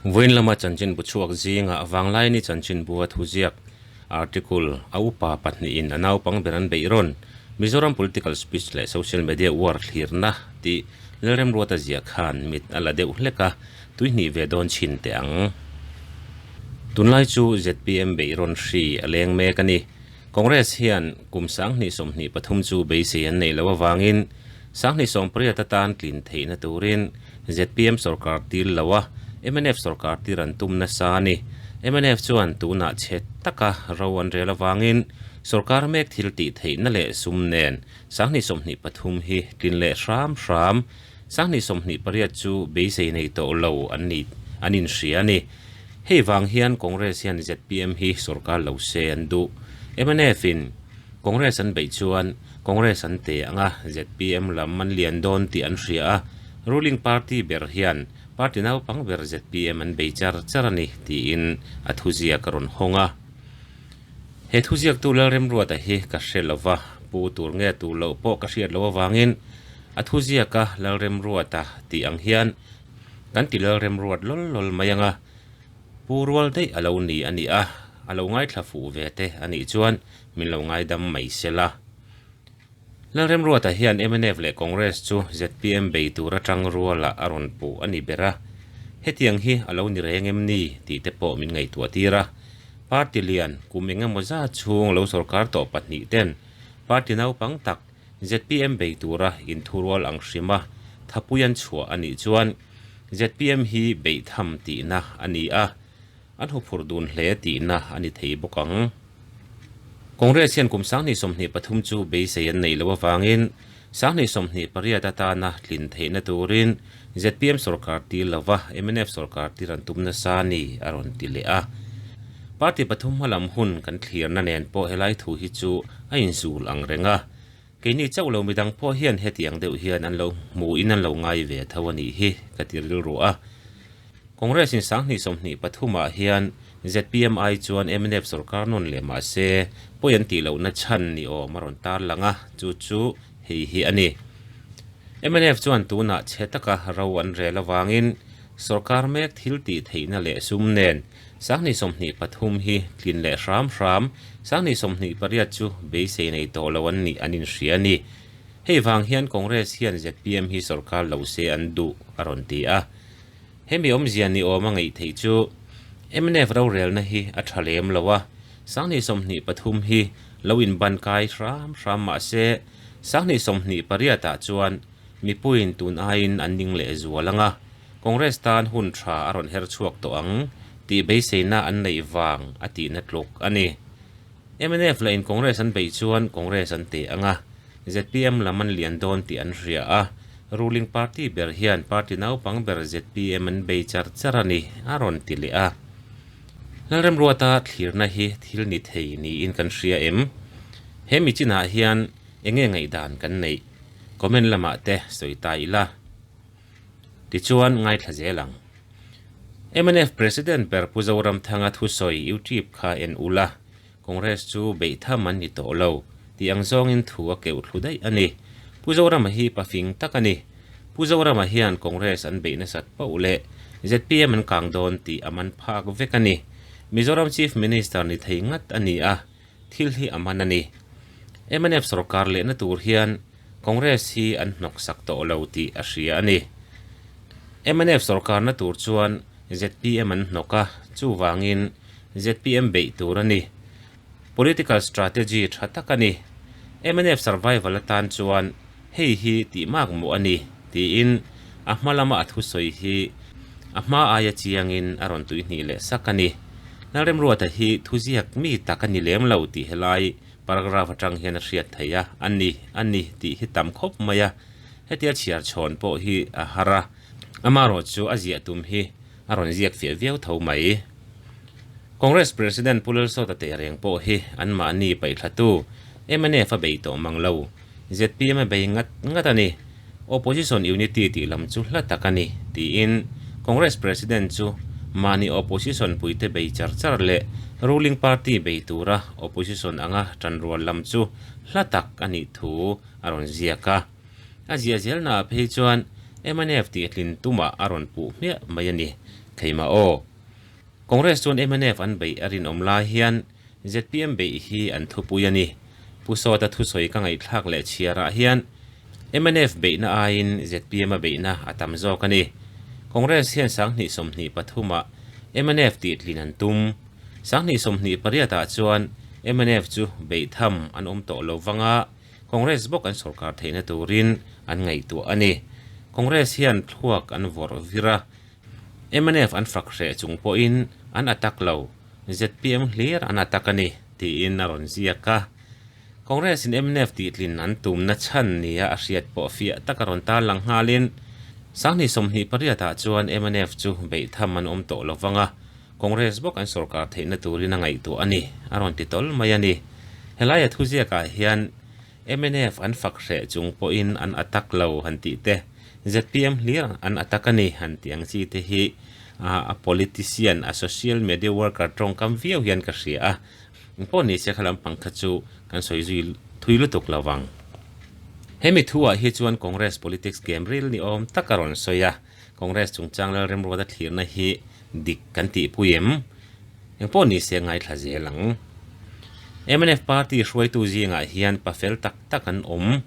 Vawiin lama chanchinbu chhuak zingah Vanglaini chanchinbua thuziak, article, a upa pahnihin a naupang ber an beih rawn, Mizoram political speech leh social media uar thlirna tih Lalremruata ziah khan mit a la deuh hlek a, tuihnih ve dawn chhin teh ang. Tunlai chu zpm beih rawn hri a leng mek a ni. Congress hian kum 2023 chu beisei an neih loh avangin 2018 atan tlin theihna turin zpm sorkar tir lo a, mnf sorkar tir an tum nasa a ni. Mnf chuan tunah chhe taka ro an rel avangin sorkar mek thil tih theihna leh sum nen 2023 hi tlin leh hram hram 2028 chu beisei nei tawh lo an ni an inhria a ni. Hei vang hian Congress hian zpm hi sorkar lo se an duh. Mnf in Congress an beih chuan Congress an te ang a, zpm lam an lian dawn tih an hria a, ruling party ber hian party naupang ber zpm an bei char char a ni tiin a thuziak a rawn hawng a. He thuziaktu Lalremruata hi ka hre lo va, pu tur nge tur loh pawh ka hriat loh avangin a thuziaka Lalremruata tih ang hian Kan ti lal remruat lawl lawl mai ang a, Pu rual daih a lo ni a nih a, a lo ngaithla fuh ve te a nih chuan min lo ngaidam mai se la. Lalremruata hian mnf leh Congress chu zpm bei tur atang rualah a rawn puh a ni ber a, hetiang hi a lo ni reng em ni tih te pawh min ngaihtuah tir a. Party lian kum engemaw zat chhung lo sorkar tawh pahnih ten party naupang tak zpm bei tura inthurual ang hrima thapui an chhuah a nih chuan zpm hi beih tham tihna a ni a, an huphurh dun hle tihna a ni thei bawk ang. Congress hian kum 2023 chu beisei an neih loh avangin 2028 atana tlin theihna turin zpm sorkar tir lova mnf sorkar tir an tum nasa a ni a rawn ti leh a. Party pathum hmalam hun kan thlirna nen pawh helai thu hi chu a inzul ang reng a, keini chauh lo midang pawh hian hetiang deuh hian an lo hmuhin an lo ngai ve tho a nih hi ka ti rilru a. Congress in 2023 ah hian zpm ai chuan mnf sorkar nawn leh mah se pawi an tih lohna chhan ni awm a rawn tarlang a, chu chu hei hi a ni. Mnf chuan tunah chhe taka ro an rel avangin sorkar mek thil tih theihna leh sum nen 2023 hi tlin leh hram hram, 2028 chu beisei nei tawh lo an nih an inhria a ni. Hei vang hian Congress hian zpm hi sorkar lo se an duh, a rawn ti a. Hemi awmzia ni awm a ngaih theih chu mnf rorelna hi a tha lem lo a, 2023 hi lo inban kai hram hram mah se 2028 ah chuan mipuiin tun aiin an ning leh zual ang a, Congress tan hun tha a rawn her chhuak tawh ang tih beiseina an neih vang a tihna tluk a ni. Mnf lah in Congress an beih chuan Congress an teh ang a, zpm lam an lian dawn tih an hria a, ruling party ber hian party naupang ber zpm an bei char char a ni a rawn ti leh a. Lalremruata thlirna hi thil ni thei niin kan hria em? He mi chinah hian enge ngaihdan kan neih? Comment lamah te sawi ta ila. Tichuan ngaithla zel ang. Mnf President ber Pu Zoramthanga thusawi YouTube kha en ula, Congress chu beih tham an ni tawh lo tih ang zawngin thu a keuh thlu daih a ni. Pu Zorama hi pafing tak a ni. Pu Zorama hian Congress an beih nasat poh leh zpm an kang dawn tih a man phak vek a ni. Mizoram Chief Minister ni thei ngat a ni a, thil hi a man a ni. Mnf sorkar lehna tur hian Congress hi an hnawksak tawh lo tih a hria a ni. Mnf sorkarna tur chuan zpm an hnawk a, chuvangin zpm beih tur a ni. Political strategy tha tak a ni. Mnf survival atan chuan hei hi tih mak mawh a ni, tiin a hma lama a thusawi hi a hma aia chiangin a rawn tuihnih leh sak a ni. Lalremruata hi thuziak mi tak a ni lem lo tih helai Paragraph atang hian a hriat theih a, a ni, a ni tih hi tam khawp mai a, hetia chhiar chhawn pawh hi a har a, amaherawh chu a ziah tum hi a rawn ziak fiah viau tho mai. Congress President Pu Lalsawta teh reng pawh hi anmahni paihthlatu mnf a bei tawh mang lo, zpm a bei ngat ngat a ni, Opposition unity tih lam chu hla tak a ni, tiin Congress President chu mahni opposition puite bei char char leh ruling party bei tura opposition anga tanrual lam chu hla tak a nih thu a rawn ziak a. A ziah zelnaah phei chuan mnf tihtlin tumah a rawn puh hmiah mai a ni. Keimah aw. Congress chuan mnf an beih a rinawm lai hian zpm beih hi an thupui a ni. Pu Sawta thusawi ka ngaihthlak leh chhiarah hian mnf beihna aiin zpm a beihna a tam zawk a ni. Congress hian sanghnih sawmhnih pathumah mnf tihtlin an tum. Sanghnih sawmhnih pariatah chuan mnf chu beih tham an awm tawh lo vang a, Congress bawk an sorkar theihna turin an ngaihtuah a ni. Congress hian thluak an vawrh vir a, mnf an fak hreh chung pawhin an attack lo, zpm hlir an attack a ni, tiin a rawn ziak a. Congress in mnf tihtlin an tumna chhan nia a hriat pawh fiah tak a rawn tarlang nghalin, Sanghnih sawmhnih pariatah chuan mnf chu beih tham an awm tawh lo vang a, Congress bawk an sorkar theihna turin a ngaihtuah a ni, a rawn ti tawl mai a ni. Helaia thuziakah hian mnf an fak hreh chung pawhin an attack lo han tih te, zpm hlir an attack a ni han tih ang chi te hi a politician, a social media worker tawngkam viau hian ka hria a. Engpawh ni se kha lampang kha chu kan sawi zui thui lutuk lo vang. Hemi thuah hi chuan Congress politics game ril ni awm tak a rawn sawi a. Congress chungchang Lalremruata thlirna hi dik kan tihpui em? Engpawh ni se ngaithla zel ang. Mnf party hruaitu zingah hian pafel tak tak an awm,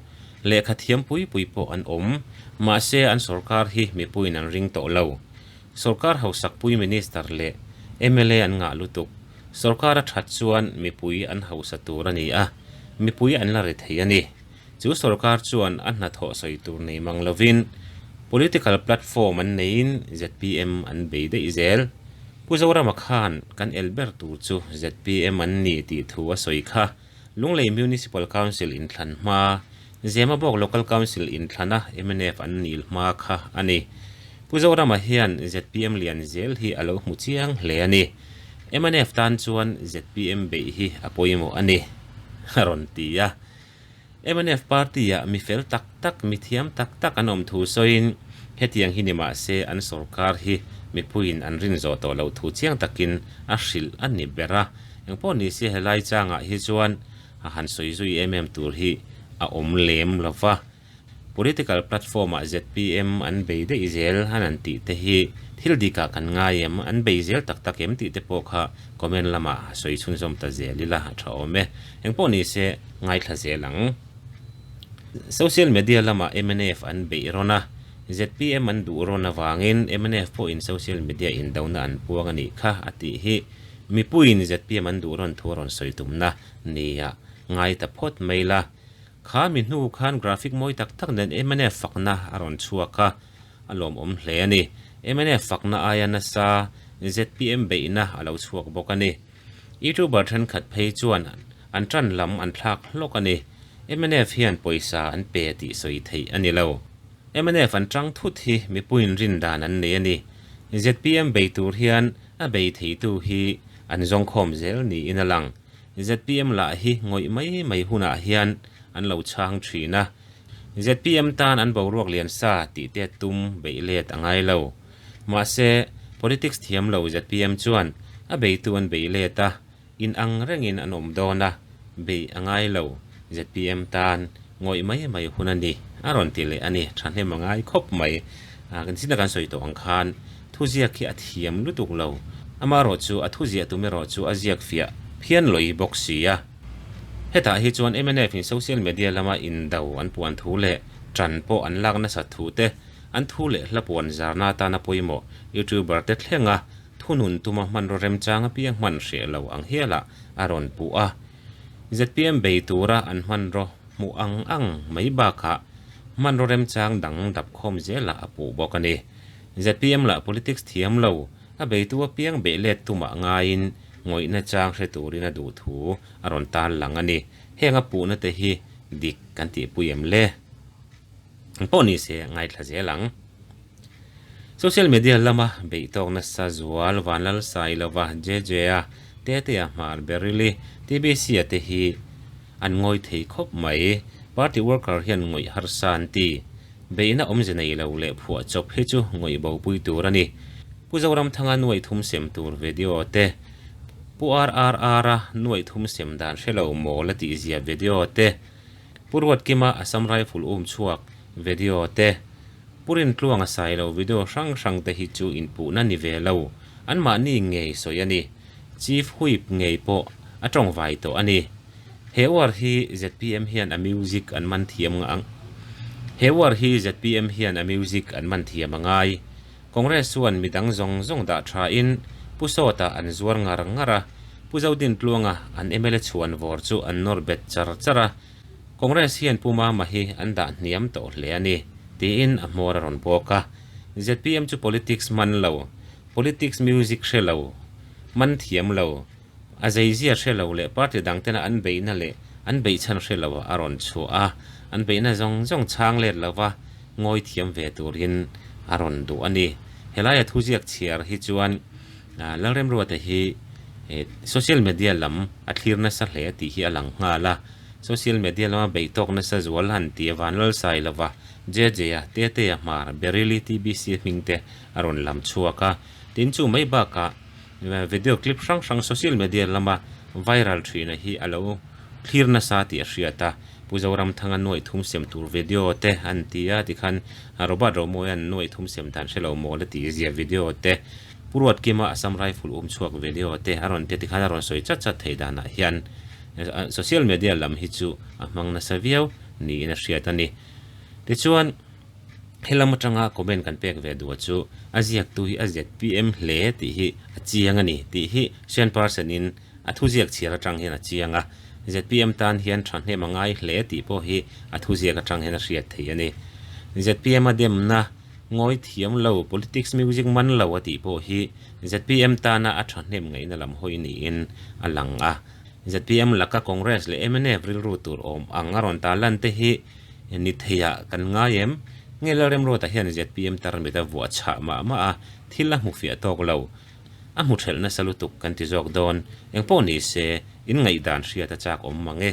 lehkha thiam pui pui pawh an awm, mahse an sorkar hi mipuiin an ring tawh lo. Sorkar hausakpui minister leh mla an ngah lutuk. Sorkar a that chuan mipui an hausa tur a ni a, mipui an la ri thei a ni. Chu sorkar chuan a hnathawh sawi tur nei mang lovin political platform an neiin zpm an bei daih zel. Pu Zorama khan kan el ber tur chu zpm an ni tih thu a sawi kha. Lunglei Municipal Council inthlan hma, Zemabawk Local Council inthlana mnf an nil hma kha a ni. Pu Zorama hian zpm lian zel hi a lo hmu chiang hle a ni. Mnf tan chuan zpm beih hi a pawimawh a ni, a rawn ti a. Mnf party-ah mi fel tak tak, mi thiam tak tak an awm thu sawiin, hetiang hi ni mah se an sorkar hi mipuiin an rin zawh tawh loh thu chiang takin a hrilh a ni ber a. Engpawh ni se helai changah hi chuan a han sawi zui em em tur hi a awm lem lo va. Political platform-ah zpm an bei daih zel han an tih te hi thil dikah kan ngai em, an bei zel tak tak em tih te pawh kha comment lamah sawi chhunzawm ta zel ila a tha awm e. Engpawh ni se ngaithla zel ang. Social media lamah mnf an beih rawn a, zpm an duh rawn avangin mnf pawhin social media indona an puang a nih kha a tih hi mipuiin zpm an duh rawn thu a rawn sawi tumna nia ngai ta phawt mai la. Kha mi hnu khan graphic mawi tak tak nen mnf fakna a rawn chhuak a, a lawmawm hle a ni. Mnf fakna aia nasa zpm beihna a lo chhuak bawk a ni. Youtuber thenkhat phei chuan an tan lam an thlak hlawk a ni. Mnf hian pawisa an pe tih sawi theih a ni lo. Mnf an tang thut hi mipuiin rin dan an nei a ni. Zpm bei tur hian a bei theitu hi an zawngkhawm zel niin a lang. Zpm lah hi ngawih mai mai hunah hian an lo chhang thin a, zpm tan an boruak lian sa tih te tum beih let a ngai lo. Mahse, politics thiam lo zpm chuan a beitu an beih let a, in ang rengin an awm dawn a, beih a ngai lo. Zpm tan ngawih mai mai hun a ni, a rawn ti leh a ni. Thahnem a ngai khawp mai. Kan zina kan sawi tawh ang khan thuziak hi a thiam lutuk lo. Amaherawh chu a thuziah tum erawh chu a ziak fiah phian lawih bawk si a. Hetah hi chuan mnf in social media lama indo an puan thu leh tan pawh an lak nasat thu te, an thu leh hla puan zarna atana pawimawh YouTuber te thlenga thunun tuma hmanraw remchang apiang hman hreh lo ang hialah a rawn puh a. Zpm bei tura an hmanraw hmuh ang ang mai bakah hmanraw remchang dang dap khawm zelah a puh bawk a ni. Zpm lah politics thiam lo, a beitu apiang beih let tumah ngaiin ngawihna chang hre turin a duh thu a rawn tan lang a ni. Heng a puhna te hi dik kan tihpui em le? Engpawh ni se ngaithla zel ang. Social media lama beih tawk nasa zual Vanlal Sailova, JJ-a, Tetea Hmar Berili, TBC-a te hi an ngawi thei khawp mai. Party worker hian ngawih harsa an ti. Beihna awmze nei lo leh phuah chawp hi chu ngawih bopui tur a ni. Pu Zoramthanga nuaih thum sem tur video te, Pu RRR-a nuaih thum sem dan hre lo maw la tihzia video te, Pu Ruatkima Assam Rifle um chhuak video te. Pu Rintluanga Sailo video hrang hrang te hi chu inpuhna ni ve lo, anmahni ngei sawi a ni. Chief Whip ngei pawh a tawngvai tawh a ni. He uar hi zpm hian a music an man thiam ang He uar hi zpm hian a music an man thiam a ngai. Congress chuan midang zawng zawng dah tha in Pu Sawta an zuar ngar ngar a, Pu Zodintluanga an mla chhuan vawr chu an nawr bet char char a, Congress hian Pu Mama hi an dah hniam tawh hle a ni, tiin a hmawr a rawn bawk a. Zpm chu politics man lo, politics music hre lo, man thiam lo, a zeizia hre lo leh party dang tena an beihna leh an beihchhan hre lo a rawn chhuah a, an beihna zawng zawng chhang let lova ngawi thiam ve turin a rawn duh a ni. Helaia thuziak chhiar hi chuan Lalremruata hi social media lam a thlir nasa hle tih hi a lang nghal a, social media lama beih tawk nasa zual han ti a Vanlalsai lova JJ-a, Tetea Hmar, Beryl-i TBC hming te a rawn lam chhuak a, tin chu mai bakah video clip hrang hrang social media lama viral thina hi a lo thlir nasa tih a hriat a, Pu Zoramthanga nuaih thum sem tur video te an ti a, tikhan Robert Romawia'n nuaih thum sem dan hre lo mawl a tih zia video te, Pu Ruatkima Assam Rifle um chhuak video te a rawn ti a, tikhan a rawn sawi chat chat theih danah hian social media lam hi chu a hmang nasa viau niin a hriat a ni. Tichuan, helam atanga comment kan pek ve duh chu a ziaktu hi a zpm hle tih hi a chiang a ni tih hi Sean Parson in A thuziak chhiar atang hian a chiang a, zpm tan hian thahnem a ngai hle tih pawh hi a thuziak atang hian a hriat theih a ni. Zpm a demna ngawi thiam lo, politics music man lo a tih pawh hi zpm tana a thahnem ngaihna lam hawi niin a lang a. Zpm laka Congress leh mnf rilru tur awm ang a rawn tarlan te hi ni theiah kan ngai em? Nge Lalremruata hian zpm tarmit a vuah chhah mah mah a, thil a hmu fiah tawk lo. A hmu ṭhelh nasa lutuk kan ti zawk dawn. Engpawh ni se, in ngaihdan hriat a chak awm mang e.